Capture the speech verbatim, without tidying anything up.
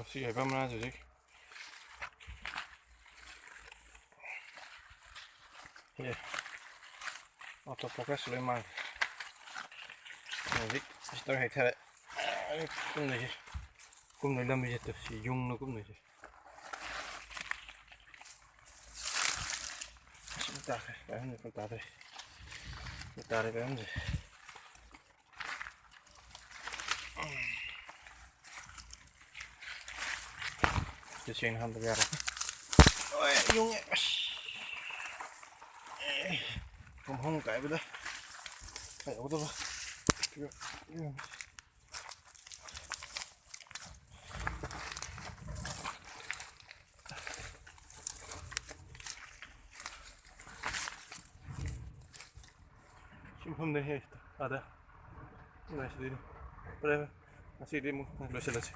ꯁꯤ ꯍꯥꯏꯕ ꯃꯅꯥꯁꯦ ꯍꯧꯖꯤꯛ꯫ ꯑꯦ, ꯑꯣꯇꯣ ꯐꯣꯀꯁ ꯂꯣꯏ ꯃꯥꯡꯉꯦ꯫ ꯍꯧꯖꯤꯛ ꯁꯤꯁꯇꯔ ꯍꯦꯛꯊꯔꯦ꯫ ꯑꯩ ꯀꯨꯝꯗꯣꯏꯁꯦ, ꯀꯨꯝꯗꯣꯏ ꯂꯝꯕꯤꯁꯦ ꯇꯨ, ꯁꯤ ꯌꯨꯡꯅ ꯀꯨꯝꯗꯣꯏꯁꯦ꯫ ꯑꯁ, ꯇꯥꯈ꯭ꯔꯦ, ꯄꯥꯏꯍꯟꯗ꯭ꯔꯦ, ꯇꯥꯗ꯭ꯔꯦ꯫ ꯇꯥꯔꯦ, ꯄꯥꯏꯍꯟꯗ꯭ꯔꯦ꯫ ꯁꯤ ꯁꯦꯡꯅ ꯍꯥꯟꯗꯕ ꯌꯥꯔꯣꯏ꯫ ꯑꯣꯏ, ꯌꯨꯡꯉꯦ꯫ ꯑꯁ꯫ ꯑꯦ, ꯄꯨꯝꯍꯣꯡ ꯀꯥꯏꯕꯗ ꯀꯥꯏꯍꯧꯗꯕ꯫ ꯁꯤ ꯃꯐꯝꯗ ꯍꯦꯛ ꯑꯥꯗ ꯉꯁꯤꯗꯤ ꯐꯔꯦ, ꯉꯁꯤꯗꯤ ꯑꯃꯨꯛ ꯂꯣꯏꯁꯤꯜꯂꯁꯤ꯫